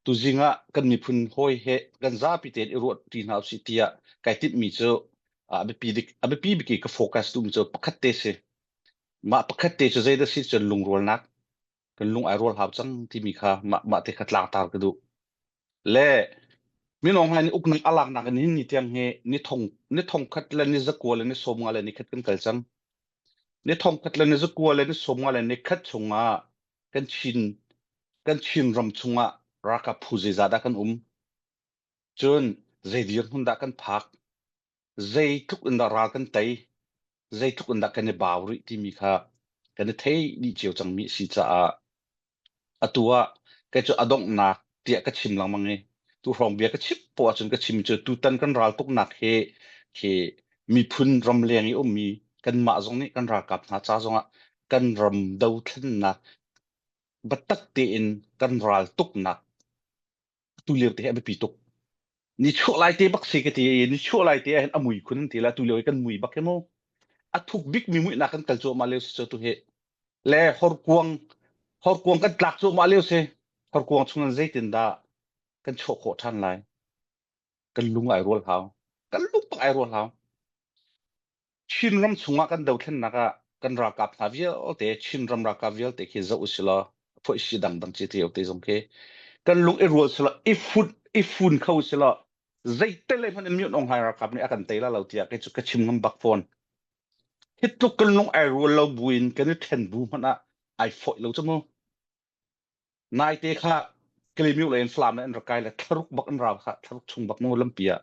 Tuzing ah kan miphun hawi he kan zapi tein i ruah ṭi hna usih tiah kai tinhmi cu a biapi dik a biapi bik i ka focus duhmi cu pakhat te si. Mah pakhat te cu zeidah si cun lungrualnak kan lung ai rual hau cang timi kha mah mah te kha tlangtar ka duh. Le minung hai nih uknak a laknak in hin ni tiang hi ni thong ni thong khat le ni zakua le ni sawm nga le ni khat kan kal cang. Ni thong khat le ni zakua le ni sawm nga le ni khat chungah kan Chin kan Chin ram chungah ralkap phu zeizah dah kan um? Cun zei dirhmun dah kan phak? Zeitluk in dah ral kan tei? Zeitluk in dah kan i bau rih timi kha kan i thei dih cio cangmi a si caah atu ah kei cu a donghnak tiah ka chim lengmang i tu hrawng bia ka chim poah ahcun ka chim cu tutan kan ral tuknak hi khi miphun ramleng i ummi kanmah zong nih kan ralkap hna ca zongah kan ram dothlennak biatak tein kan ral tuknak tu lio te hi a biapi tuk. Nichuah lai te bak si ka ti i nichuah lai te ah hin a mui khun an ti la tu lio i kan mui bak hi mu. A thuk bik mi muihnak kan kal cuahmah lio si cu tu hi. Le horkuang horkuang kan tlak cuahmah lio si. Horkuang chung in zeitin dah kan chuah khawh ṭhan lai? Kan lung ai rual hau. Kan lung bak ai rual hau. Chinram chungah kan dothlennak ah kan ralkap hna vialte Chinram ralkap vialte khi zoh usih law phoihsi dangdang ci te te zong khi kan lung i rual sila i fun i fun kho sila zeitel le hmanh in Myo Aung Hlaing ralkap nih a kan tei la lo tiah kei cu ka chim ngam bak fawn. Hi tluk kan lung ai rual lo buin kan i ṭhen bu hmanh ah ai fawih lo cu mu. Naite kha Kalymyo lei in Falam in an rak kai le thlaruk bak an rau kha thlaruk chung bak mu lampi ah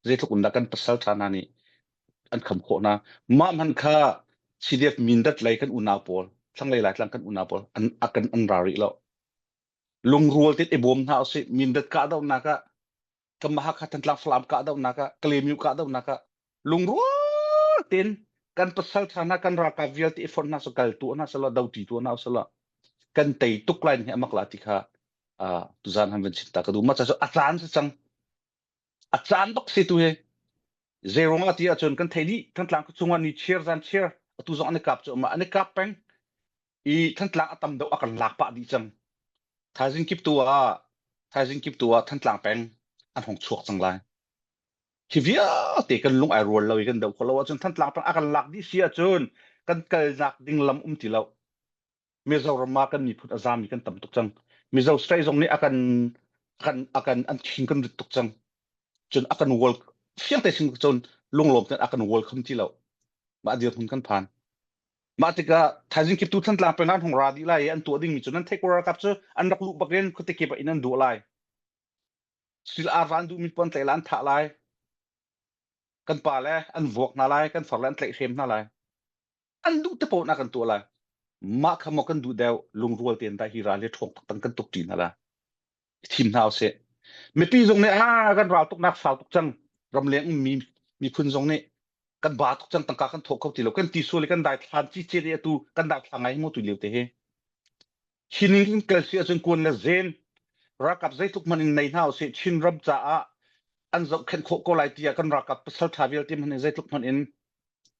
zeitluk in dah kan pasal ṭha hna nih an kham khawh hna. Mah hmanh kha CDF Mindat lei kan unau pawl thlanglei Laitlang kan unau pawl an a kan an ra rih lo. Lungrual tein i bawm hna usih Mindat kahdohnak ah kanmah Hakha Thantlang Falam kahdohnak ah Kalymyo kahdohnak ah lungrual tein kan pasal ṭha hna kan ralkap vialte i fonh hna su kal tu hna selaw doti tu hna selaw kan tei tuk lai hi amak la ti kha tuzan han van chim ta ka duh ma cha cu a caan si cang a caan bak si tu hi zeirong a ti ahcun kan thei dih Thantlang chungah ni chiar zan chiar atu zong an i kap cu ma an i kap peng i Thantlang a tam deuh a kan lak pah dih cang. Thaizing kip tu ah thaizing kip tu ah Thantlang peng an hong chuak cang lai. Hi vialte kan lung ai rual lo i kan doh khawh lo ahcun Thantlang peng a kan lak dih si ahcun kan kalnak ding lam um ti lo. Mizoram ah kan miphun a zami kan tam tuk cang. Mizo state zong nih a kan kan a kan an thin kan rit tuk cang. Cun a kan wall fiang te sin cun lunglawm ten a kan wall kham ti lo. Mah dirhmun kan phan. Mah tikah thaizing kiptu Thantlang peng an hung ra dih lai i an tuah dingmi cu nan theih ko ralkap cu an rak luh bak in khuate kip ah inn an duah lai. Sil ar an duhmi puan tlaih la an thah lai. Kan pa le an vuak hna lai, kan far le an tlaihhrem hna lai. An duh te paoh nak an tuah lai. Mah kha maw kan duh deuh lungrual tein dah hi ral hi ṭhawng taktak kan tuk ṭi hna la. Thim hna usih. Mipi zong nih ah kan ral tuknak sau tuk cang. Ramleng ummi miphun zong nih kan ba tuk cang tangka kan thawh kho ti lo kan ti sual i kan dai thlan ci ce i atu kan dai thla ngai mu tu lio te hi hi ning kan kal si ahcun kuan le zen ralkap zeitluk man in nei hna usih Chin ram caah an zohkhenh khawh ko lai tiah kan ralkap pasal tha vialte hmanh in zeitluk hmanh in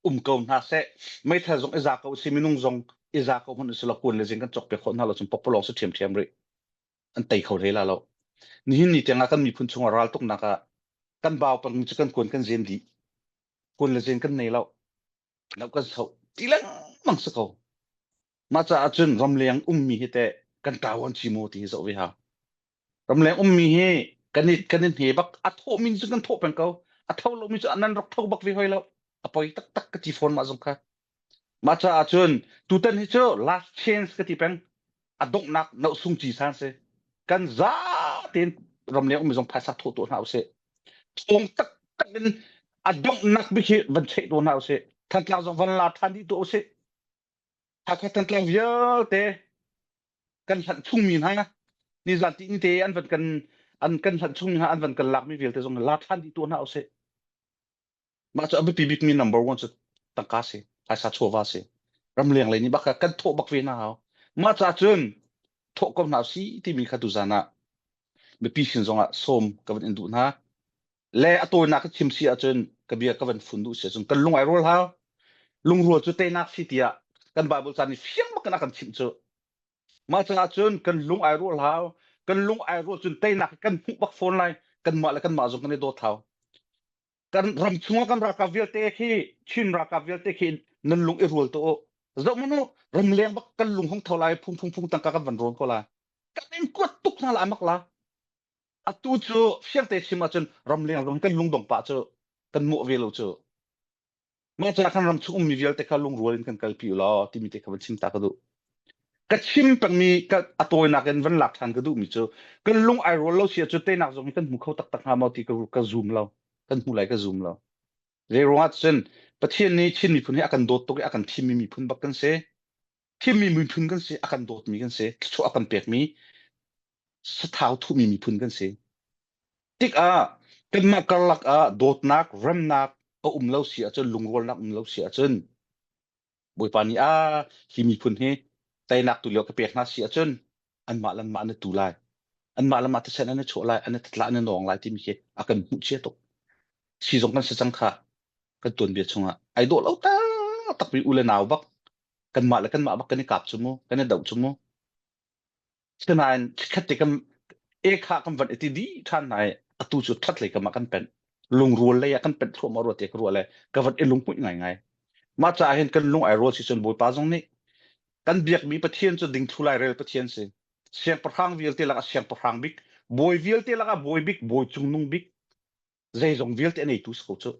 um ko hna seh meithal zong i za ko si minung zong i za ko hmanh usih law kuan le zen kan cawk piak khawh hna lo cun pokpalawng si ṭhiamṭhiam rih an tei kho hlei la lo. Nihin ni tiangah kan miphun chungah ral tuknak ah kan bau pang cu kan kuan kan zen dih. Kuan le zen kan nei lo. Lo kan so ti lengmang si ko. Mah caah cun ramleng ummi hi teh kan tawan chi maw ti hi zoh ve hau. Ramleng ummi hi kan i kan i hne bak a thawh min cu kan thawh peng ko. A tho lomi cu nan rak tho bak ve hoi lo. A poi taktak ka ti fawn mah zong kha. Mah caah cun tutan hi cu last chance ka ti peng. A donghnak noh sung ci san si. Kan za tein ramleng ummi zong phaisa thawh tuah hna usih. Thawng taktak in a donghnak bik hi van cheih tuah hna usih. Thantlang zong van la ṭhan dih tuah usih. Hakha Thantlang vialte kan hlanh chungmi hna nizan ti ni te an van kan an kan hlanh chungmi hna an van kan lakmi vialte zong la ṭhan dih tuah hna usih. Mah cu a biapi bikmi number one cu tangka si, phaisa chawva si. Ramleng lei nih bak kha kan thawh bak ve hna hau. Mah ca cun thawh ko hna si timi kha tuzan ah mipi sin zongah sawm ka van in duh hna. Le a tawinak ka chim si ahcun ka bia ka van fun duh si ahcun kan lung ai rual hau. Lungrual cu teinak si tiah kan Bible caan nih fiang bak in a kan chimh cu. Mah caah cun kan lung ai rual hau. Kan lung ai rual cun teinak kan hmuh bak fawn lai. Kanmah le kanmah zong kan i dawt hau. Kan ram chungah kan ralkap vialte khi Chin ralkap vialte khi nan lung i rual tuah u. Zoh hmanh u, ramleng bak kan lung hung tho lai, phung phung phung tangka kan van rawn ko lai. Kan in kuat tuk hna la amak la. Atu cu fiangte chim ahcun ramleng zong kan lungdong pah cu kan mawh ve lo cu. Mah caah khan ramchung ummi vialte kha lungrual in kan kalpi u law timi te kha van chim ta ka duh. Ka chim pengmi ka a tawinak in van lak ṭhan ka duhmi cu kan lung ai rual lo si ahcun teinak zong hi kan hmu kho taktak hnga maw ti ka, ka zum lo. Kan hmu lai ka zum lo. Zei ruangah cun Pathian nih Chin miphun hi a kan dawt tuk i a kan thimmi miphun bak kan si. Thimmi miphun kan si, a kan dawtmi kan si, thluachuah a kan pekmi sathau thuhmi miphun kan si. Tikah kanmah karlak ah dawtnak, remnak a um lo si ahcun, lungrualnak um lo si ahcun Bawipa nih a hi miphun hi teinak tu lio ka pek hna si ahcun anmah le anmah an i tu lai. Anmah le anmah thisen an i chuah lai, an i tla an i nawng lai timi khi a kan hmuh cia tuk. Si zong kan si cang kha kan tuanbia chungah ai dawh lo taktak mi u le nau bak kanmah le kanmah bak kan i kap cu mu, kan i doh cu mu. Sinain chikkhat te kan e kha kan van i ti dih ṭhan hna i atu cu ṭhat lei kam ah kan penh. Lungrual lei ah kan penh thluahmah rua ti ka ruah le ka van i lunghmuih ngaingai. Mah caah hin kan lung ai rual si cun Bawipa zong nih kan biakmi Pathian cu dingthlu lairel Pathian si. Siangpahrang vialte lakah siangpahrang bik, bawi vialte lakah bawi bik, bawi cungnung bik, zeizong vialte a neitu si ko cu.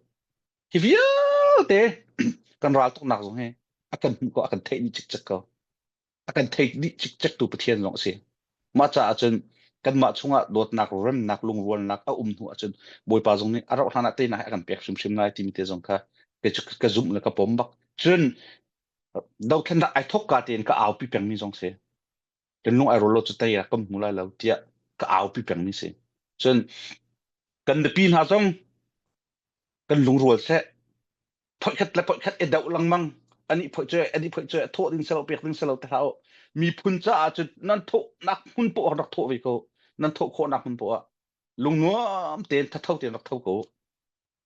Hi vialte kan raltuknak zong hi a kan hmuh ko, a kan theih dih cikcek ko. A kan thei dih cikcektu Pathian zong a si. Mah caah cun kanmah chungah dawtnak, remnak, lungrualnak a um hnu ahcun Bawipa zong nih a rauh hlan ah teinak hi a kan pek hrimhrim lai timi te zong kha kei cu ka zumh le ka pom bak. Cun dothlennak ai thawk ka tein ka aupi pengmi zong si. Kan lung ai rual lo cu tei ah kan hmu lai lo tiah ka aupi pengmi si. Cun kan nupi hna zong kan lungrual seh phoihkhat le phoihkhat i doh lengmang ani phoih cu ani phoih cu thawh ding selo pek ding selo te hlah u miphun caah cun nan thawhnak hmun poah rak thawh ve ko nan thawh khawhnak hmun poah lungnuam tein thatho tein rak tho ko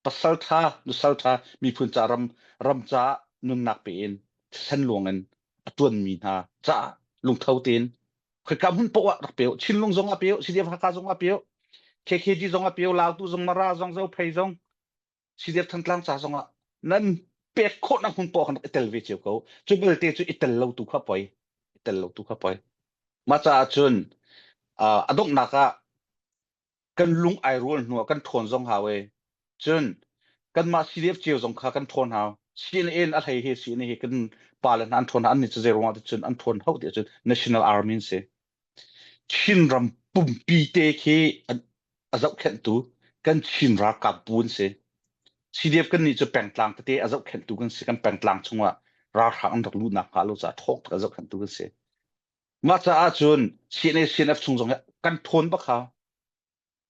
pasal tha nusal tha miphun ca ram ram ca nunnak pe in thisen luang in a tuanmi hna caah lungtho tein khoika hmun poah rak pe u Chinlung zong ah pe u CDF Hakha zong ah pe u KKG zong ah pe u Lautu zong Mara zong Zophei zong CDF Thantlang ca zongah nan pek khawhnak hmun poah khan rak i tel ve cio ko. Cu belte cu i tel lo tu kha poi. I tel lo tu kha poi. Mah caah cun a donghnak ah kan lung ai rual hnu ah kan ṭhawn zong hau e. Cun kanmah CDF cio zong kha kan ṭhawn hau. CNA in a hlei he CNA he kan pa le hna an ṭhawn hna an nih cu zei ruangah ti cun an ṭhawn hauh ti ahcun National Army an si. Chinram pumpi te khi a zohkhenhtu kan Chin ralkap bu an si. CDF kan nih cu pengtlang tete a zohkhenhtu kan si. Kan pengtlang chungah ralhrang an rak luhnak hnga lo caah thawk tuk a zohkhenhtu kan si. Mah caah cun CNA CNF chung zong hi kan ṭhawn bak hau.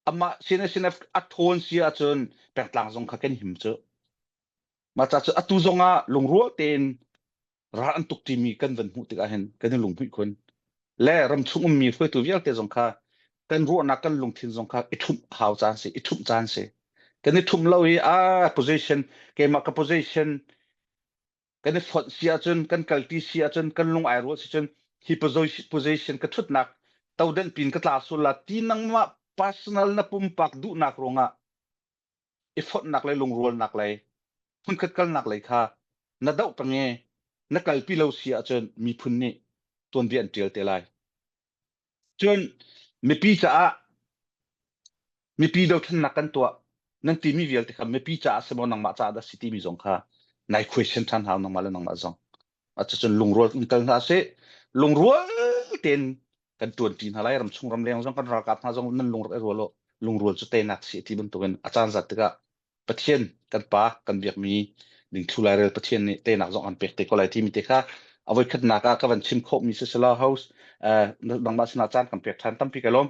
Amah CNA CNF a ṭhawn si ahcun pengtlang zong kha kan him cu. Mah caah cun atu zong ah lungrual tein ral an tuk ṭimi kan van hmuh tikah hin kan i lunghmuih khun. Le ramchung ummi hruaitu vialte zong kha kan ruahnak kan lungthin zong kha i ṭhumh hau caan si, i ṭhumh caan si. Kan i ṭhumh lo i ah position keimah ka position kan i fonh si ahcun kan kalṭi si ahcun kan lung ai rual si cun hi position ka ṭhutnak todenh pin ka tla sul la ti nangmah personal na pumpak duhnak ruangah i fonhnak le lungrualnak lei hmunkhat kalnak lei kha na doh peng i na kalpi lo si ahcun miphun nih tuanbia an ṭial te lai. Cun mipi caah mipi dothlennak kan tuah nan timi vialte kha mipi caah si maw nangmah caah dah si timi zong kha nai question ṭhan hau nangmah le nangmah zong. Cucun lungrual in kal hna sih. Lungrual tein kan ṭuanṭi hna lai ramchung ramleng zong kan ralkap hna zong nan lung rak i rual u lungrual cu teinak si ti bantukin a caan zat tikah Pathian kan pa kan biakmi dingthlu lairel Pathian nih teinak zong an pek te ko lai timi te kha a voikhatnak ah ka van chim khawhmi si sila host nangmah sinah caan kan pek ṭhan tampi ka lawm.